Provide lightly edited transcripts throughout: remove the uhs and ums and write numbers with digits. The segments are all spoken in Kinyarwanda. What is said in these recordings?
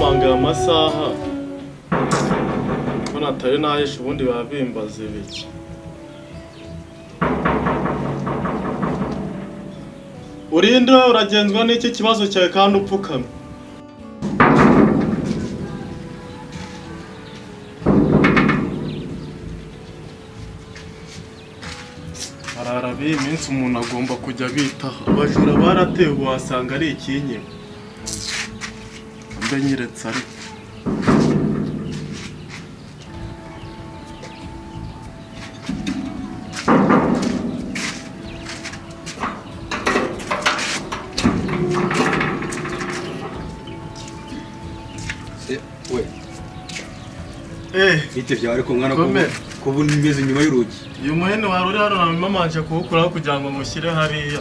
Nkomanga aya masaha ko natari nahisha ubundi baba bimbaza ibiki. Urinde uragenzwa n'iki kibazo cyawe kandi upfukamye. Arara b'iyi minsi umuntu agomba kujya bitaho. Abajura baratewe wasanga ari ikinyiba. Mbe nyiretse ariko. Bite byawe ariko mwana ko nimeze nyuma y'urugi. Uyu muhini wari uri hano namamanje kuwukuraho kugira ngo mushyire hariya.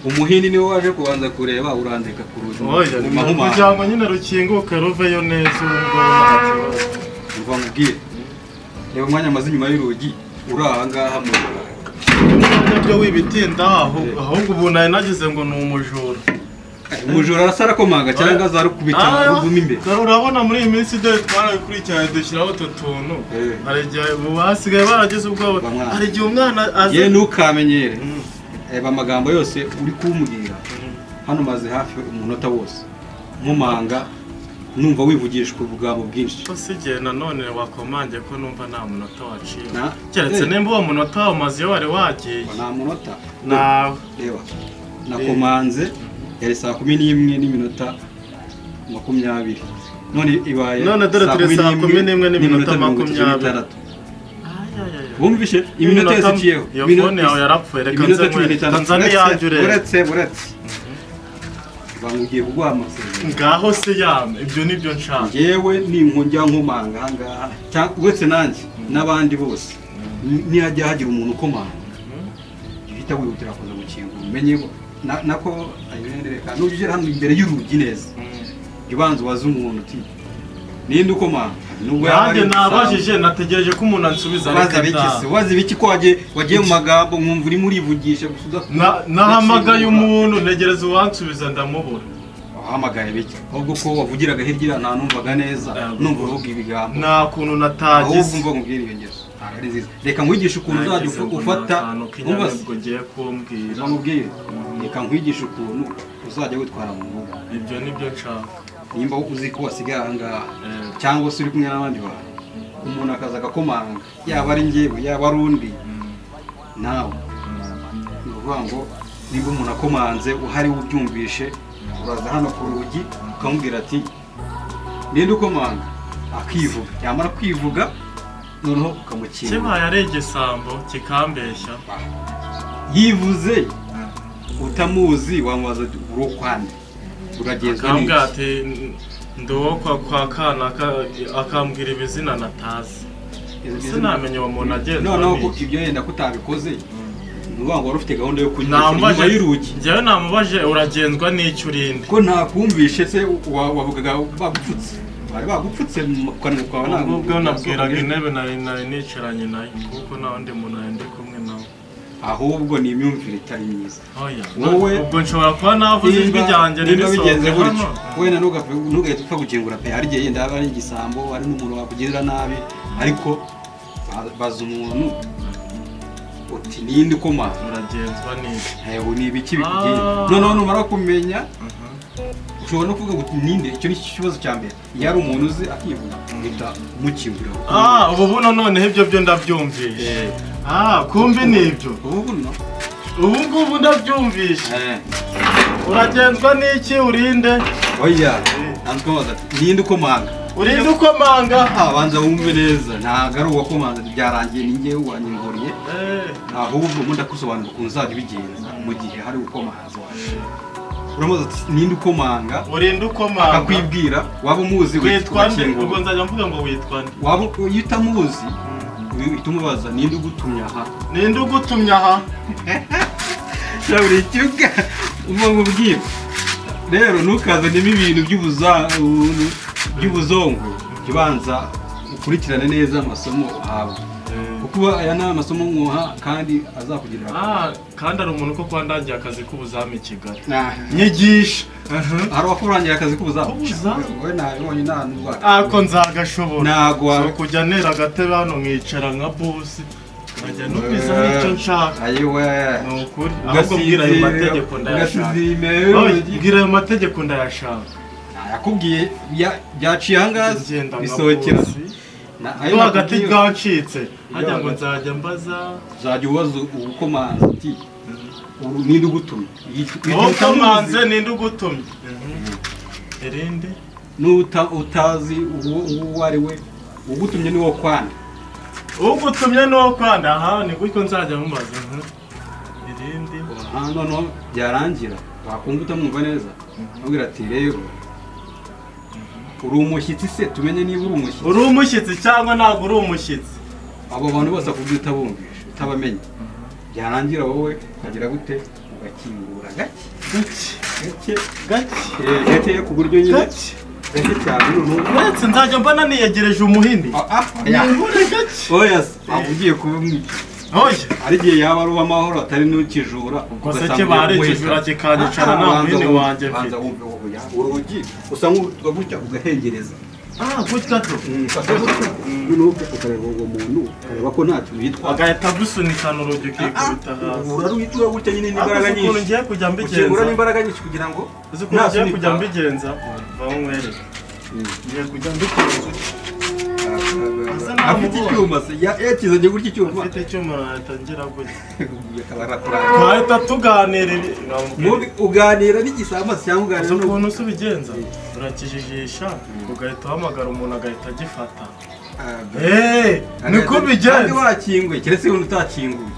Umuhini niwe waje kubanza kureba urandika ku rugi. Oya, kugira ngo nyine rukinguke ruveyo neza ubu ngubu nta kibazo. Umva nkubwire. Reba umwanya amaze inyuma y'urugi uri aha ngaha mu byo wibitinda ahubwo ubu nari nagize ngo ni umujura. Umujura arasa arakomanga cyangwa azarukubita ruvuma imbere. Urabona muri iyi minsi dore twarabikurikiranye dushyiraho utu tuntu. Hari igihe basigaye baragize ubwoba. Hari igihe umwana aza. Ye ntukamenyere. Reba amagambo yose uri kumbwira. Hano maze hafi umunota wose. Nkomanga numva wivugishwa ubugabo bwinshi. Ose igihe nanone wakomange ko numva nta munota waciye. Keretse nimba uwo munota wamaze iyo wari wagiye. Nta munota. Nawe. Reba. Nakomanze yari saa 11:20 none ibaye none dore turi saa 11:26. Bumvishe iminota yose iyo fone yawe yarapfuye reka nze Tanzania yanjure uretse bangugiye kuguha amasezerano ngaho se yame ibyo nibyo nshaka yewe ni nkujya nkomanga aha ngaha cyangwa uretse nanjye n'abandi bose nihajya hagira umuntu ukomanga uhita wihutira kuza gukingura umenye nako ayirendereka nujye hano imbere y'urugi neza ubanza ubaze umuntu uti ninde ukomanga nubwo yaba nabajije nategereje ko umuntu ansubiza reka da wazi biki ko wagiye mu magambo nkumva uri murivugisha gusa nahamagaye umuntu ntegereza uwansubiza ndamubura. Wahamagaye biki ahubwo ko wavugiraga hirya nta numvaga neza numva uvuga ibigambo nta kuntu natagize ahubwo mva nkubwira iyo ngeso ntabwo ari nziza. Reka nkwigishe ukuntu uzajya ufata ubwo ngiye kumbwira nkubwire reka nkwigishe ukuntu uzajya witwara mu rugo. Ibyo nibyo nshaka. Nimba uzi ko wasigaye aha ngaha cyangwa se uri kumwe n'abandi bantu umuntu akaza agakomanga yaba ari njyewe yaba ari undi nawe ni ukuvuga ngo nimba umuntu akomanze uhari ubyumvishe uraza hano ku rugi ukamubwira ati ninde ukomanga akivuga yamara kwivuga noneho ukamukinga. Kibaye ari igisambo kikambeshya yivuze utamuzi wamubaza urukwande uragenzwa n'iki ati nduwo kwa kana akambwira ibizina natazi sinamenye uwo muntu agenzwa. Noneho ko ibyo yenda kutabikoze nuvuga ngo wari ufite gahunda yo kunyura inyuma y'urugi. Njyewe namubaje uragenzwa n'icyo urinde ko ntakumvishe se wavugaga bagupfutse bari bagupfutse mu kanwa kwawe ntabwo ubwo nabwiraga intebe nari nicaranye nayo kuko nta wundi muntu nari ndi kumwe nawe. Ahubwo ni imyumvire itari myiza. Wowe ubwo nshobora kuba navuze ijwi ryanjye bigenze gutyo wenda ntugahite upfa gukingura pe hari igihe yenda haba ari igisambo ari n'umuntu wakugirira nabi ariko baza umuntu uti ninde ukomanga uragenzwa n'iki ni ibiki bikugenda noneho numara kumenya ushobora no kuvuga ngo ninde icyo ni ikibazo cya mbere iyo ari umuntu uzi akivuga uhita umukingurira. Ubu buno noneho ibyo byo ndabyumvishe. Kumbi nibyo ubu ngubu ndabyumvishe. Uragenzwa n'iki urinde? Oya ninde ukomanga urinde ukomanga banza wumve neza ntabwo ari uwakomanze byarangiye ni njyewe wanyinguriye ahubwo ubundi akusobanurira ukuntu uzajya ubigenza mu gihe hari ukomanze waje. Uramubaza ati ninde ukomanga urinde ukomanga akakwibwira waba umuzi witwa nde ubwo nzajya mvuga ngo witwa nde waba iyo utamuzi uhita umubaza ninde ugutumye aha ninde ugutumye aha buri kibuga uva nkubwire rero ntukazanemo ibintu by'ubuzongo jya ubanza ukurikirane neza amasomo uhawe. Kuko aya ni amasomo nkuha kandi azakugirira akamaro. Kandi ari umuntu ko kwandangiye akazi k'ubuzamu i Kigali. Nyigisha. Hari uwakurangiye akazi k'ubuzamu? Wowe nabibonye nta ndwara. Ako nzagashobora. Ntabwo kujya nera agatebe hano nkicara nka boss. Nkajya numviza n'icyo nshaka. Ayiwe. Ni ukuri. Ahubwo mbwira ayo mategeko ndayashaka. Mbwira ayo mategeko ndayashaka. Yakubwiye byaciye ahangaha bisohokera. Ayo hagati bwacitse. Hajya ngo nzajya mbaza. Uzajya ubaza ubukomanzi ati ninde ugutumye? Ubukomanze ninde ugutumye? Irindi nuta utazi uwo ari we ugutumye ni wo kwanda. Ugutumye ni wo kwanda. Aha ni gutyo nzajya mubaza. Irindi noneho byarangira wakumva utamwumva neza abwira ati rero uri umushyitsi se tumenye niba uri umushyitsi. Uri umushyitsi cyangwa ntabwo uri umushyitsi? Abo bantu bose akubwira utabumvisha utabamenye byarangira wowe ukagira gute ugakingura gake gake gake gake ku buryo nyine gake cyane uretse nzajya mbona niyegereje umuhini. Nkingure gake. Oya se ugiye kubimwica. Oya ari igihe yaba ari uw'amahoro atari n'ukijura ugasanga bari ikijura kikanyicara nta muhini wanjye mfite. Urugi usa nk'urutuka gutya ugahengereza. Gutya to. Noneho ukareba uwo muntu ukareba ko nta kintu yitwa agahita agusunikana urugi ukikubita hasi. Uraruhitura gutya nyine n'imbaraga nyinshi. Ukuntu ngiye kujya mbigenza. Ukingura n'imbaraga nyinshi kugira ngo uzi ukuntu ngiye kujya mbigenza. Vaho nkwereke. Ngiye kujya mbigenza. Afite icyuma se yakizanye gutya icyuma. Afite icyuma atangira gutya. Twahita tuganira uganira n'igisamasi cyangwa uganira n'ukuntu ukuntu ubigenza urakijijisha ugahita uhamagara umuntu agahita agifata. Niko ubigenza. Kandi wakinguye keretse umuntu utakinguye.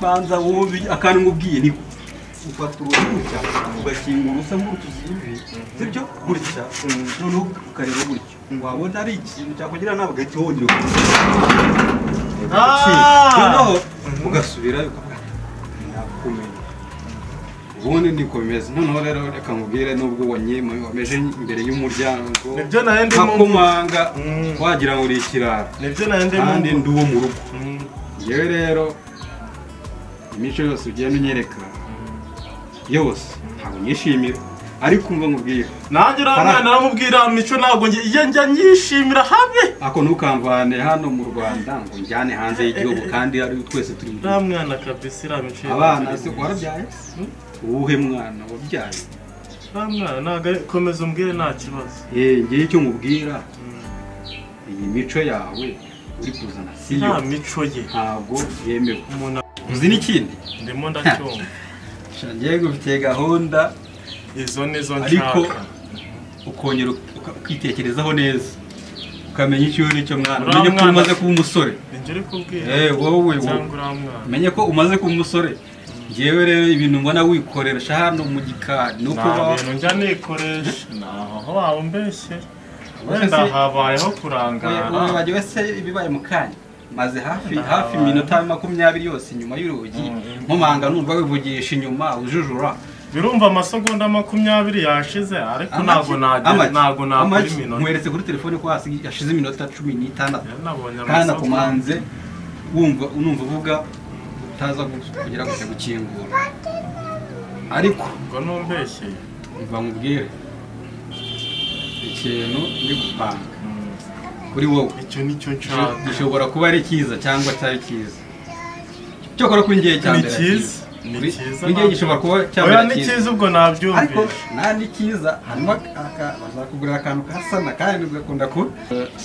Banza wumve akantu ngubwiye niko ufata urugi gutya ugakingura usa nk'urutuzi ivi sibyo gutya noneho ukareba gutya wabona ari ikintu cyakugira nabi ugahita wongera noneho ugasubirayo ukavuga nakumenya ubundi niko bimeze. Noneho rero reka nkubwire nubwo wameje imbere y'umuryango nkakomanga wagira ngo uri ikirara kandi ndi uwo mu rugo. Njyewe rero imico yose ugenda unyereka yose ntabwo nyishimira ariko umva nkubwira nanjye uriya mwana naramubwira mico ntabwo njya nyishimira habe. Ako ntukamvane hano mu Rwanda ngo njyane hanze y'igihugu kandi ari twese turi mu uriya mwana kabisa iriya mico. Abana se warabyaye? Uwuhe mwana wabyaye? Uriya mwana ntabwo komeza umbwire nta kibazo. Ngiye icyo nkubwira iyi mico yawe uri kuzana siyo nta mico ye ntabwo yemewe. Uzi n'ikindi ndimo ndacyumva ngiye gufite gahunda izo nizo nshaka ariko ukongera ukitekerezaho neza ukamenya icyo uri cyo mwana umenye ko umaze kuba umusore. Wowe umenye ko umaze kuba umusore. Ngewe rero ibintu mbona wikoresha hano mu gikari nuko ibintu njya nikoresha naho waba umbeshye wenda habayeho kurangara. Wibagiwe se ibibaye mu kanya maze hafi iminota 20 yose inyuma y'urugi nkomanga numva wivugisha inyuma ujujura. Birumva amasegonda 20 yashize ariko ntabwo ntabwo nakora iminota. Nkweretse kuri telefone ko yashize iminota 16 kandi nakomanze wumva unumva uvuga utaza kugira gutya gukingura ariko ngo numbeshye mva nkubwire ikintu ndi gupanga kuri wowe icyo nicyo nshaka gishobora kuba ari cyiza cyangwa atari cyiza. Cyokora kuri ngiye cyane ni cyiza ni cyiza ngiye gishobora kuba cyangwa ni cyiza ubwo nabyumvise ariko nta ni cyiza harimo bazakugurira akantu kasana kandi ugakunda ku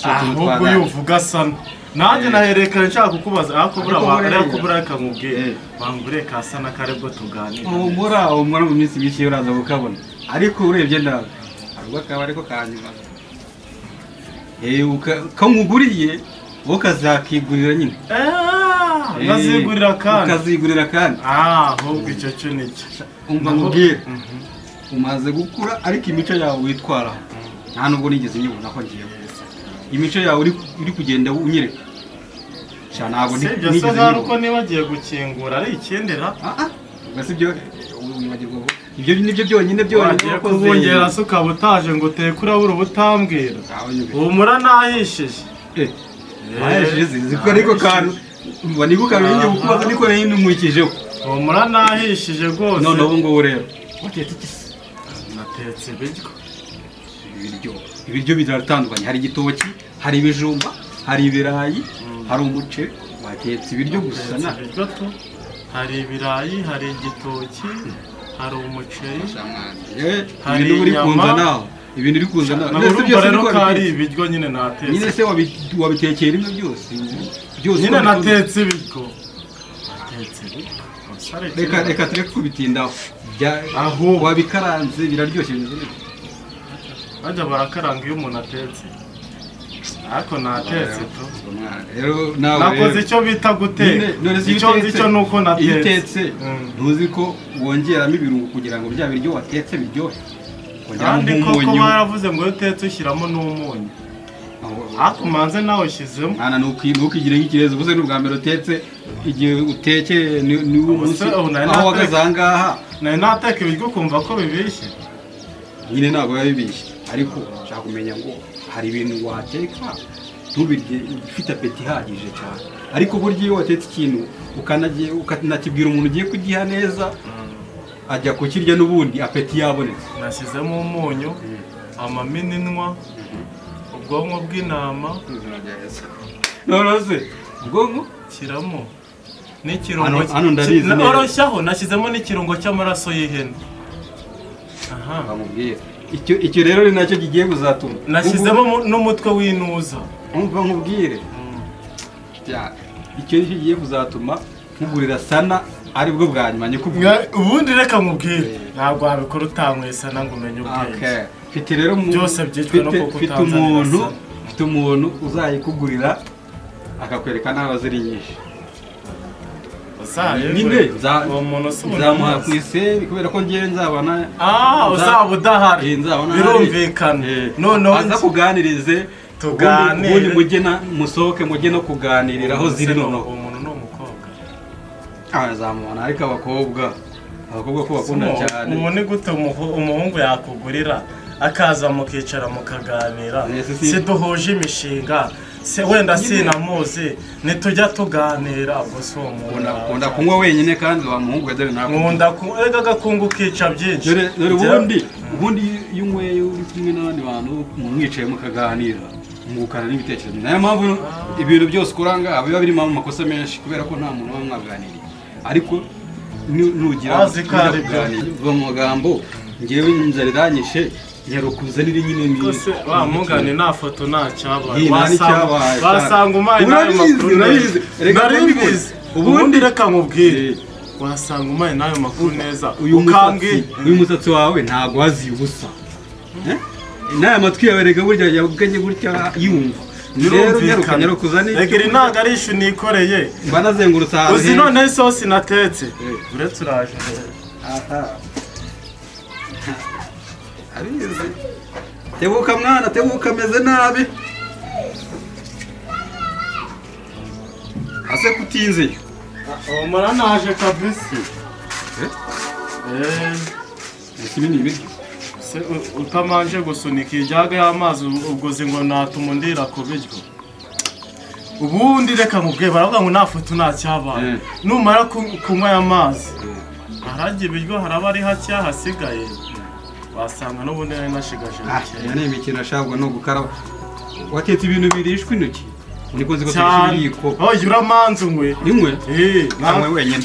ahubwo uyu uvuga sana nanjye naherekana nshaka kukubaza ariko buriya reka nkubwire bangure kasana karebwo tuganira. Humura mu minsi mike uraza kukabona ariko urebye nabi ahubwo akaba ariko kanyuma kamuguriye wowe ukazakigurira nyine. Ukazigurira kandi ukazigurira kandi. Ahubwo icyo cyo nicyo umva nkubwire umaze gukura ariko imico yawe witwaraho nta nubwo nigeze nyibona ko ngiye imico yawe uri kugenda unyereka ntabwo nigeze nyibona. Uko nibagiye gukingura ari ikindera ubwo si byo wibagirwa ibyo nibyo byonyine byonyine kubungera se ukaba utaje ngo uteke urabura ubutambwira. Humura nahishije. Wahishije ziko ariko kantu niko kantu kubaza niko nari numwikijeho. Humura nahishije rwose. None ubu ngubu rero watetse iki? Natetse ibiryo. Ibiryo biratandukanye, hari igitoki, hari ibijumba, hari ibirayi, hari umuceri. Watetse ibiryo gusa na ibiryo tu. Hari ibirayi, hari igitoki, hari umuceri, hari ibintu uri kunza nawe. Ibintu uri kuza nawe. Nese byose rero kari ibiryo nyine natetse. Nyine se wabitekeye rimwe byose? Byose nyine natetse ibiryo. Natetse ibiryo. Reka tureke kubitindaho. Aho wabikaranze biraryoshye bimeze neza. Bajya barakaranga iyo umuntu atetse. Ariko natetse tu. Nakoze icyo bita guteka. Icyo nzi cyo nuko natetse. Iyo utetse ntuzi ko wongeramo ibirungo kugira ngo bya biryo watetse biryohe. Kandi koko baravuze ngo iyo utetse ushyiramo n'umunyu. Ariko manze nawe ushyizemo. Mwana ntukigire nk'ikirezi, ubuze n'ubwa mbere utetse, igihe utekeye ni umunsi aho wagaze aha ngaha. Nari nateka ibiryo ukumva ko bibishye. Nyine ntabwo biba bibishye, ariko ushaka kumenya ngo hari ibintu wateka ntubirye ufite apeti ihagije cyane. Ariko burya iyo watetse ikintu ukanakibwira umuntu ugiye kugiha neza, ajya kukirya n'ubundi apeti yabonetse. Nashyizemo umunyu, amamininwa, ubwonko bw'intama. None se ubwonko shyiramo n'ikirungo oroshyaho, nashyizemo n'ikirungo cy'amaraso y'ihene. Aha bamubwira icyo rero ni nacyo kigiye kuzatuma. Nashyizemo n'umutwe w'intuza. Umva nkubwire, icyo nicyo kigiye kuzatuma nkugurira sana aribwo bwa nyuma nyikubwira. Ubundi reka nkubwire, ntabwo wabikora utanyweye sana ngo umenye ubwenge. Mfite rero byose byicwa no kukutanzanira. Mfite umuntu uzayikugurira akakwereka n'aho ziri nyinshi. Nyine nzamuha ku iseri kubera ko ngewe nzabona. Uzaba udahari birumvikana. Noneho aza kuganirize, tuganire, ubundi mujye musohoke mujye no kuganirira aho ziri. Noneho umuntu ni umukobwa azamubona, ariko abakobwa ko bakunda cyane. Ubu ni gute umuhungu yakugurira akaza mukicara mukaganira? Si duhuje imishinga, se wenda sinamuzi, nitujya tuganira. Ubwo si uwo muntu ukunda kunywa wenyine kandi wa muhungu we dore ntabwo nkunda kunywa. Erega agakungu kica byinshi. Dore ubundi iyo unyweye uri kumwe n'abandi bantu mwicaye mukaganira mwungukana n'ibitekerezo. Nayo mpamvu ibintu byose ukuranga biba birimo amakosa menshi kubera ko nta muntu uba mwaganiriye. Ariko nugira kuganira mu magambo, ngewe inzara iranyishe nyarukuzanire nyine mwiza. Wa mugane nta foto nta cyabaye, wasanga umaye n'ayo makuru neza. Nari ubundi reka nkubwire, wasanga umaye n'ayo makuru neza. Uyu musatsi wawe ntabwo waziye ubusa, n'aya matwi yawe rega burya yabuganye gutya yumva. Rero nyarukuzanire. Rega iri ntabwo ari ishu nikoreye, mba nazengurutse ahantu. Uzi noneho isosi natetse uretse uraje. Abizi. Tebuka mwana, tebuka ameze nabi. Ase kutinzeyo. Umara naje kabisa. Ese ni ibiryo. Se utamanje gusunika ijaga y'amazi ubwo ngo natuma ndira ku biryo. Ubundi reka nkubwiye, baravuga ngo nta foto nta cyabaye. Numara kunywa aya mazi, harajya ibiryo haraba ari hake hasigaye. Wasanga n'ubundi nari nashigaje bike. Iyo ni imikino ashabwa no gukaraba. Watetse ibintu birishwa intoki. Niko nzi ko ibiyiko. Oya uramanza unywe. Inywe? Nanywe wenyine.